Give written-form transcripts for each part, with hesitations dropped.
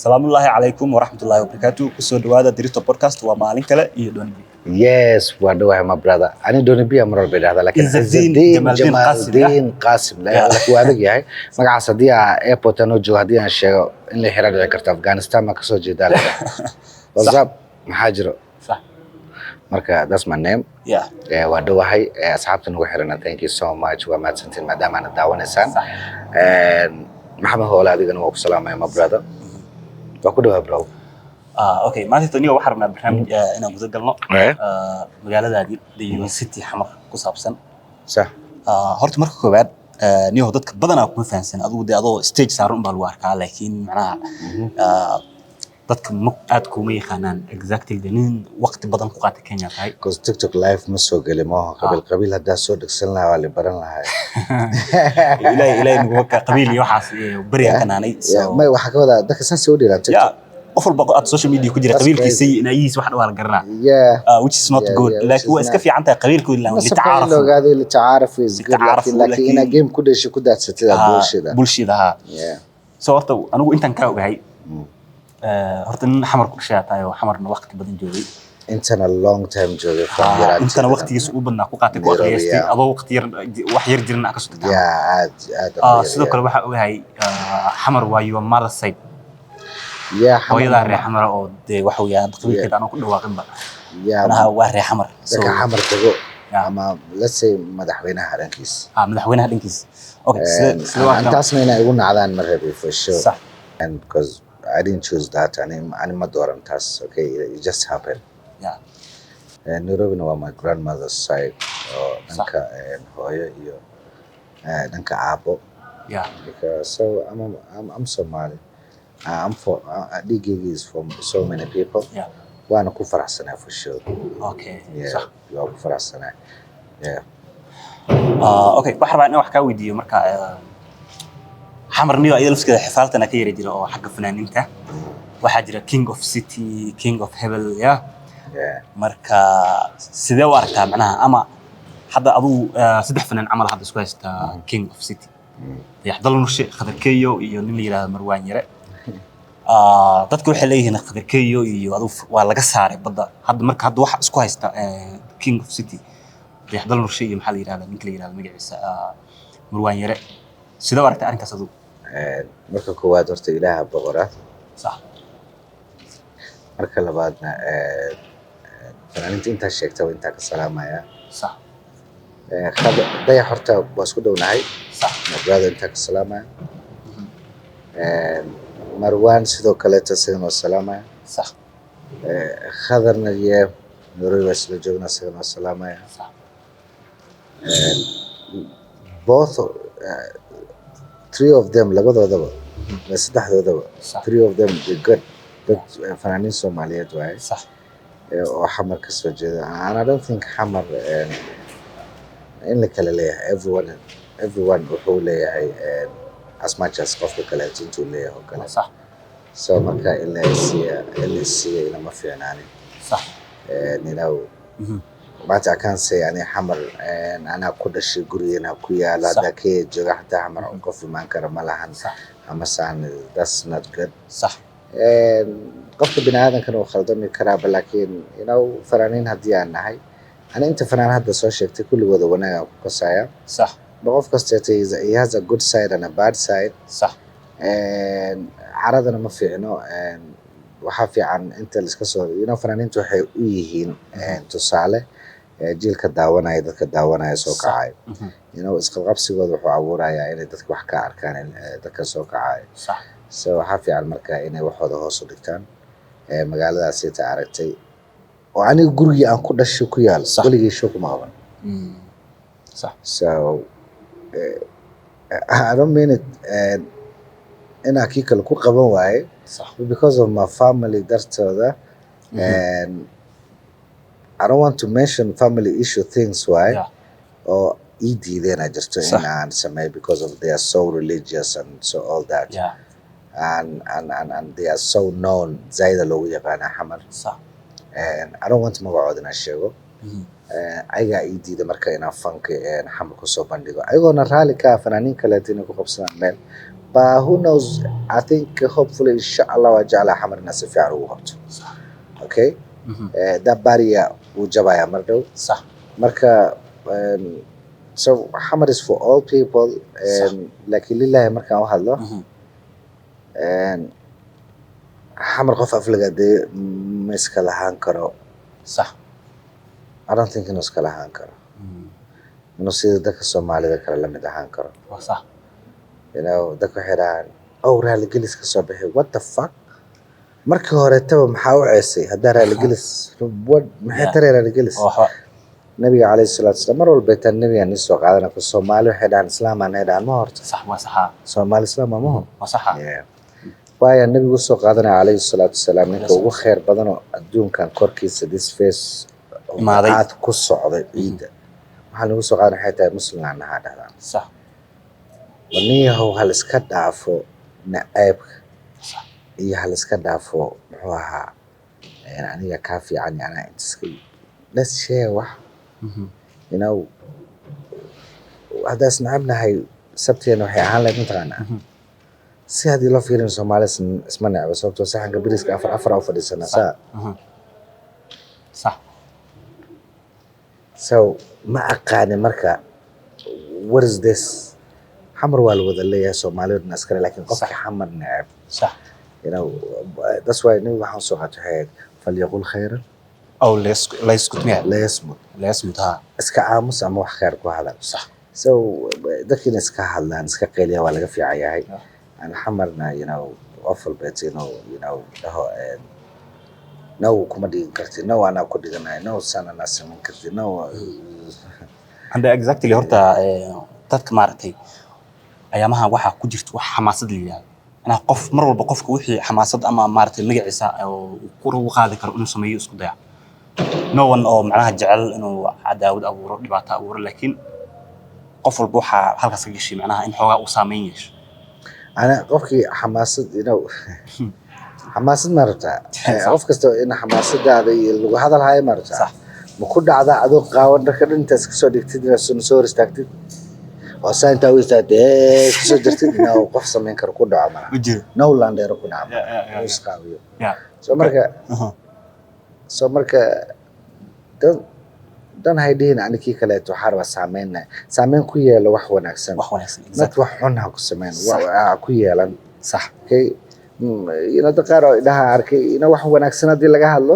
Salaamullaahi calaykum waraxmatullaahi wabarakaatu. Kusoo dhawaada Dirito Podcast. Waa maalin kale iyo Doni B. Yes, waa dhawahay, my brother. Ani Doni B mar walba idhahda, laakiin Izzuddin Izzuddin Jamaldin Qasim, yeah? Jamaldin Qasim. Laakiin waa adag yahay magacaas. Haddii aa airport anoo joogo, haddii aan sheego, in la xira dhici karto. Afghanistan ma kasoo jeedaa la. What's up? Maxaa jiro? Sax. Marka that's my name. Waa dhawahay. Asxaabta nagu xirana, thank you so much, waa mahadsantiin maadaama aana daawanaysaan. Maxamed Hoole, adigana waa ku salaamaya, my brother. Waa ku dhawaa, bro. Okay, maanta taniga waxaan rabnaa barnaamij inaan guda galno magaaladaadii, the city Xamar ku saabsan. Horta marka koowaad, niyahow, dadka badanaa kuma fahansan. Adigu dee adoo stage saaran unbaa lagu arkaa, laakiin macnaha dadka ma aad kuma yaqaanaan exactly. De nin waqti badan ku qaatay Kenya tahay. Because TikTok live ma soo geli maaho. Qabiil qabiil haddaa soo dhegsan lahaa, waa la baran lahaa. Ilaahay, ilaahay naguma ka qabiil iyo waxaas beriyaa ka naanay. Yeah, so may, waxaa ka wadaa dadka saas soo dhiiraan TikTok. Yeah, qof walba aad social media ku jira That's qabiilkiisa crazy. iyo inaayihiis wax waa la garanaa. Which is not good, Yeah, which laakiin is waa iska not. fiican tahay qabiilkooda Nasabka in litacaarafu. la ogaado, litacaarafu is good. Litacaarafu, laakiin inaa game ku dhesho ku daadsatid aa bullshit ah. Bullshit ahaa. So horta anigu intaan kaa ogahay, horta nin Xamar ku dhashay tahay oo Xamarna waqti badan joogay. Intana long time joogay from yaraanteeda. Intana waqtigiisa ugu badnaa ku qaatay, ku Nairobi, aqriyaystay, adoo waqti yar, wax yar jirna ka soo tagtay. Yeah, aad aad. Sidoo kale waxaa ogahay, Xamar waa your mother side. Yeah, Xamar. Hooyadaa reer Xamara oo dee waxa weeyaan qabiilkeeda anoo ku dhawaaqinba. Manaha waa reer Xamar. So Dadka Xamar tago ama let's say madaxweynaha dhankiis. Madaxweynaha dhankiisa. Okay, sida waa Intaasna inay igu nacdaan ma rabi for sure. And because I didn't choose that, ani ma dooran taas, okay? It just happened. Nairobina waa my grandmother's side oo dhanka hooyo iyo dhanka aabo. Because so I'm Somali. I'm for dhiiggayga is from so many people. Waana ku faraxsanaa for sure. Yeah, waa ku faraxsanaa. Yeah. Okay, waxaan rabaa inaan wax kaa weydiiyo marka Xamar niyo iyada lafskeeda xifaaltana ka yara jira oo xagga fanaaniinta. Waxaa jira King of City, King of Hebel, yeah. Marka sidee u aragtaa macnaha, ama hadda adigu saddex fanaan camal hadda isku haystaa King of City: Dayaxdal Nurshe, Khadar Keyo iyo nin la yidhaahdo Marwaan Yare. Dadka waxay leeyihiin Khadar Keyo iyo adigu waa laga saaray badda hadda. Marka hadda waxa isku haysta King of City Dayaxdal Nurshe iyo maxaa la yidhahdaa ninka la yidhahdo magaciisa Marwaan Yare. Sidee u aragtaa arrinkaas adigu? Marka koowaad horta Ilaaha boqora. Marka labaadna fanaaniinta intaa sheegtaba intaa ka salaamaya. Dayax horta waa isku dhownahay. My brother, intaa ka salaamaya. Marwaan sidoo kaleeto isagana waa salaamaya. Khadarna ye Nairobi waa isla joognaa, isagana waa salaamaya. Both three of them, labadoodaba, saddexdoodaba, three of them, they good dad, fanaaniin Soomaaliyeed waaye oo Xamar ka soo jeeda, and I don't think Xamar in la kala leeyahay. Everyone wuxuu leeyahay as much as qofka kaleeto intuu leeyahay oo kale. So marka in la siiya ilama fiicnaanin. Maanta I can't say ani Xamar anaa ku dhashay, gurigeena ku yaalo. Haddaa Kenya jooga xataa Xamar qof imaan kara ma lahan. Ama saan, that's not good. Qofka bini aadamkana wuu khaldami karaaba, laakiin fanaaniin haddii aan nahay, ani inta fanaan hadda soo sheegtay kulligooda wanaag aan ku kasaya. Ba qof kasteeta he has a good side and a bad side. Caradana ma fiicno. Waxaa fiican inta laiska soo fanaaniintu waxay u yihiin tusaale jiilka daawanaya, dadka daawanaya soo kacay. Isqabqabsigooda wuxuu abuurayaa inay dadka wax ka arkaan dadka soo kacaya. So waxaa fiican marka inay waxooda hoos u dhigtaan. Magaaladaas ita aragtay oo aniga gurigii aan ku dhashay ku yaal, weligii show kuma qaban. So I don't mean it inaa kii kale ku qaban waaye, but because of my family dartooda, and I don't want to mention family issue things waaye oo ii diideen jirto in aan sameeyo because of they are so religious and so all that and they are so known, zaida loogu yaqaana Xamar. And I don't want magacooda inaan sheego. Ayagaa ii diida marka inaan fanka Xamar kusoo bandhigo, ayagoona raalli ka ah fanaaniin kaleeto inay ku qabsadaan meel. But who knows? I think hopefully, inshallah, waa jeclaa Xamar inaa si fiican ugu qabto. Okay. That barrier wuu jabayaa mar dhow. Marka so Xamar is for all people. Laakiin lillahi markaan u hadlo, Xamar qof aflagaadee ma iska lahaan karo. I don't think inuu iska lahaan karo, inuu sida dadka Soomaalida kale la mid ahaan karo. Waa sax. Dadka waxay dhahaan, "Oh, raaligelis ka soo bixi." What the fuck? Markii horetaba maxaa u ceesay haddaa raaligelis? What maxay taray raaligelis? Oo waxba. Nabiga calayhi salaatu wasalaam, mar walba taan nabiga nii soo qaadana ku Soomaali waxay dhahaan islaam aan dhahaan ma horta. Sax, waa saxa. Soomaali islaam ma maho? Waa saxa. Yeah. Waayo nabigu usoo qaadanaya calayhi salaatu wasalaam, ninka ugu khayr badan oo adduunkan korkiisa, this face of the Imaaday. earth, ku socday ciidda, waxaa lagu soo qaadanaya waxay tahay muslim aan nahaa dhahdaan. Waniyahow, hal iska dhaafo naceebka iyo hal iska dhaafo muxuu ahaa aniga kaa fiican iyo anaa inta iska. Let's share wax. Haddaa isnacabnahay, sabteena waxay ahaan lahayd mataqaanaa, si haddii loo fiirin Soomaali isma necbo, sababtoo saxanka bariiska afar afar u fadhiisana saa. So ma aqaani marka, what is this? Xamar waa la wada leeyahay, Soomaalida dhan iskale, laakiin qofka Xamar neceb, that's why nabiga waxaan soo qaatay waxay ahayd فليقل خيرا أو ليسكت miya? ليصمت. ليصمت, ha. Iska aamus ama wax khayr ku hadal. So dadkiina iska hadlaan, iska qayliya waa laga fiican yahay. Aan Xamarna qof walbeet inuu dhaho no kuma dhigin karti, no anaa ku dhiganayo, no san anaa samayn karti, no. Handa exactly. Horta dadka maaragtay ayaamahan waxaa ku jirta wax xamaasad la yidhaahdo, macnaha qof mar walba qofka wixii xamaasad ama maaragtay magaciisa oo uu kor ugu qaadi karo inuu sameeyo isku daya. No one oo macnaha jecel inuu cadaawad abuuro, dhibaato abuuro, laakiin qof walba waxaa halkaas ka gashay macnaha in xoogaa uu saameyn yeesho. Ana qofkii xamaasad xamaasad ma rabtaa? Qof kasta in xamaasadaada iyo lagu hadal hayo ma rabtaa? Sax. Ma ku dhacdaa adoo qaawan dharka dhan intaad iska soo dhigtid inaad soo hor istaagtid oo saa intaa u istaagtid iska soo jirtid? No qof samayn karo ku dhaco malaha. Ma jiro. No landheero ku dhaco malaha inuu isqaawiyo. So marka so marka dan hay dhihin ani kii kaleeto waxaa rabaa saameyn, saameyn ku yeelo wax wanaagsan. Wax wanaagsan. Not wax xun ha ku sameyn, ha ku yeelan. Okay. Dad qaar oo indhaha arkay wax wanaagsan haddii laga hadlo,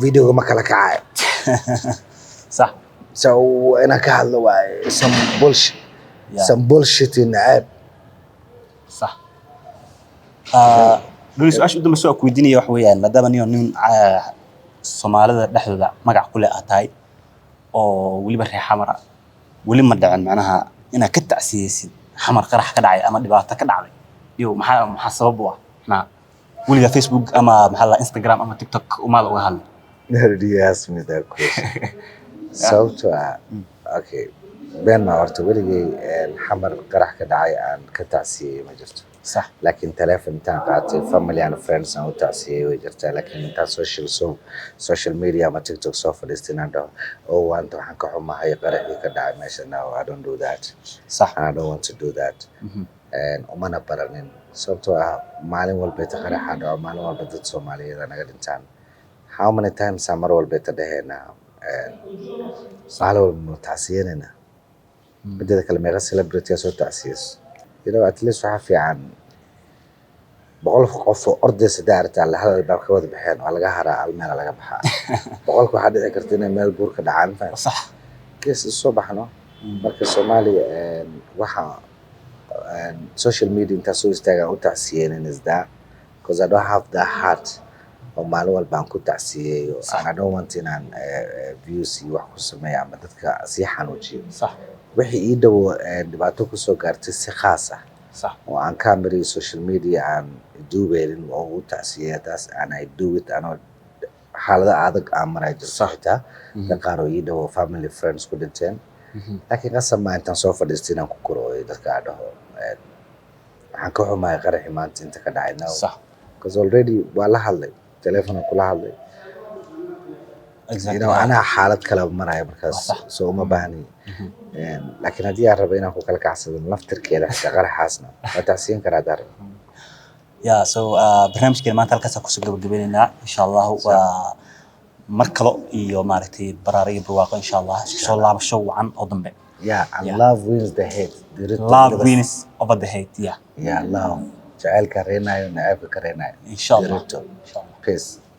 videoga ma kala kacayo. So inaan ka hadlo waaye some bullshit, some bullshit in ceeb. Sax. Dhuli, su-aasha u dambaysa waa ku weydiinaya waxa weeyaan, maadaama niyo nin Soomaalida dhexdooda magac ku leh aad tahay oo weliba reer Xamar ah, weli ma dhicin macnaha inaad ka tacsiyeysid Xamar qarax ka dhacay ama dhibaato ka dhacday iyo maxaa sabab u ah? Macnaha weligaa Facebook ama maxaa la Instagram ama TikTok umaada uga hadlay? Already asked me that question. Sababtoo ah, okay, been ma horta weligay Xamar qarax ka dhacay aan ka tacsiyey ma jirto. Laakiin telephone intaan qaatay family and friends aan u tacsiyey way jirtaa, laakiin intaan social media ama TikTok soo fadhiistay inaan dhaho, "Oh, waanta waxaan ka xumahay qaraxii ka dhacay meesha," no, I don't do that. And I don't want to do that. Umana baranin, sababtoo ah maalin walbeeta qaraxa dhaco, maalin walba dad Soomaaliyeed aa naga dhintaan. How many times aan mar walbeeta dhaheynaa? Maalin walba ma tacsiyeynayna? Mideeda kale, meeqa celebrity aa soo tacsiyeyso? At least waxaa fiican 100 qof oo ordaysa hadaa aragtaa hal albaab ka wada baxeen, waa laga haraa, hal meel laga baxaa. 100-ka waxaa dhici karta inay meel buur ka dhacaan, faham? Kees soo baxno. Marka Soomaaliya waxa social media intaa soo istaagaan u tacsiyeynin is that because I don't have that heart oo maalin walba aan ku tacsiyeeyo, and I don't want inaan views iyo wax ku sameeyo ama dadka sii xanuujiyo. Wixii ii dhow dhibaato kusoo gaartay si khaas ah oo aan camera iyo social media aan duubeynin oo u tacsiyeeya taas, and I do it anoo xaalado adag aan maray jirto, xitaa dad qaar oo ii dhow family friends ku dhinteen, laakiin qasab maa intaan soo fadhiistay inaan ku kurooyo dadka aan dhaho, "Waxaan ka xumahay qaraxii maanta inta ka dhacay." No, because already waa la hadlay, telephone kula hadlay. Anaa xaalad kale maraya markaas. Waa sax. So uma baahni. Laakiin haddii aan rabo inaan ku kala kacsado laftirkeeda, xitaa qaraxaasna waa tacsiyin karaa haddaan rabo. Yeah, so barnaamijkeena maanta halkaasaan kusoo gabagabeynaynaa, insha Allah. Waa mar kalo iyo maaragtay baraare iyo barwaaqo, insha Allah, isku soo laabasho wacan oo dambe. Yeah, and love wins the hate. Dirito Love wins over the hate, yeah. Yeah, love, jacaylka reenayo, nacaybka ka reenayo. Insha Allah. Dirito. Insha Allah. Peace.